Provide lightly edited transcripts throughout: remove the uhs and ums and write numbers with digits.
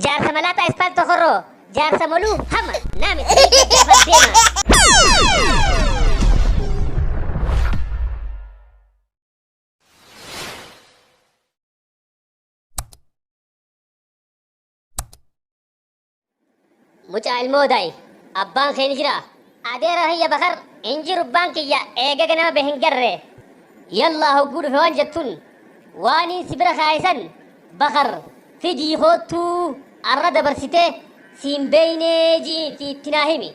Jaarsa malaaxaa ispaaltoo horroo jaarsa moluu hama naami gaafa deema. Mucaa ilmoo daa'i abbaan kee ni jira. Adeera hiyya Bakar hin jiru abbaan kiyya eega ganama bahe hin garre. Yallaa hogguu dhufe waan jettuun waaniin si bira kaayisan Bakar fidii koottuu arra dabarsitee siin beeynee ji'iitii itti naa himi.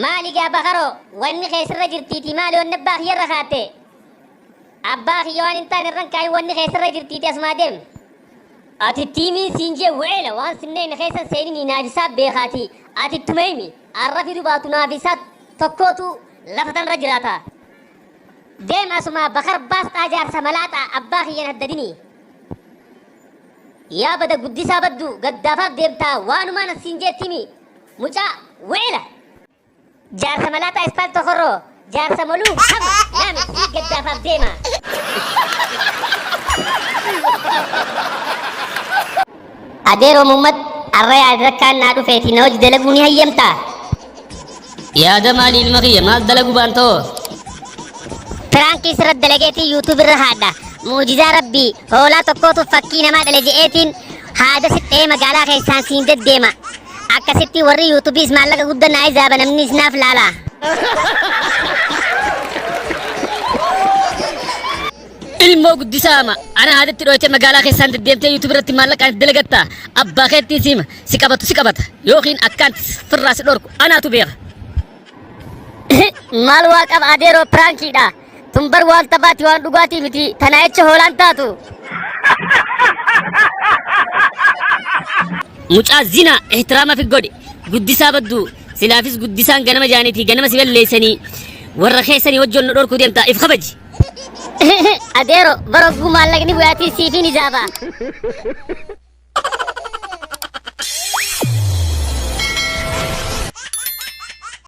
Maali gaa Bakaroo wanni keessarra jirtiitii maali wanni abbaa kiyyarra kaatte? Abbaa kiyya waan hin taane irran kaayin wanni keessarra jirtiitii asumaa deem. Ati tiimiin siin jee weela waan sinneen keessan seeninii naafisaa beekaati ati ittuma himi arra fidu baatu naafisaa tokkootu lafa tanarra jiraata. Deem asumaa Bakar baasxaa jaarsa malaaxaa abbaa kiyyan haddadinii. Yaa bada guddisaa baddu gaddaafaaf deemtaa waanumaan as siin jeetti himi mucaa weela. Jaarsa malaaxaa ispaaltoo horroo jaarsa moluu hama naami sii gaddaafaaf deema. Adeeroo Muhammad arra yaada rakkaan naa dhufeeti na hojii dalaguu ni hayyamtaa? Yaada maali ilma kiyya maal dalagu baantoo? Piraankii sirra dalageetiin YouTube irra haadha. Muujizaa Rabbii hoolaa tokkootu fakkii namaa dhale je'eetiin haada sittee magaalaa keessaan siin deddeema. Akkasitti warri yuutubiis maallaqa guddaa naa izaaba namnis naaf laala. Ilmoo guddisaa ama ana haadatti dhooytee magaalaa keessaan deddeemtee yuutuub irratti maallaqaan itti dalagatta abbaa keettiin siima si qabatu si qabata yookiin akkaan firraa si dhorku anaatu beeka. Maal waa qaba adeeroo piraankiidha. Tun bar waan taphaati waan dhugaatii miti tanaa jecha hoolaan taatu. Mucaa zinaa ihtiraama fi godhi guddisaa badduu silaafis guddisaan ganama jaaniitii ganama si balleessanii warra keessanii wajjin nu dhorkuu deemtaa if kabaji. Adeero bara hogguu maallaqni bu'aatii siifiin izaaba.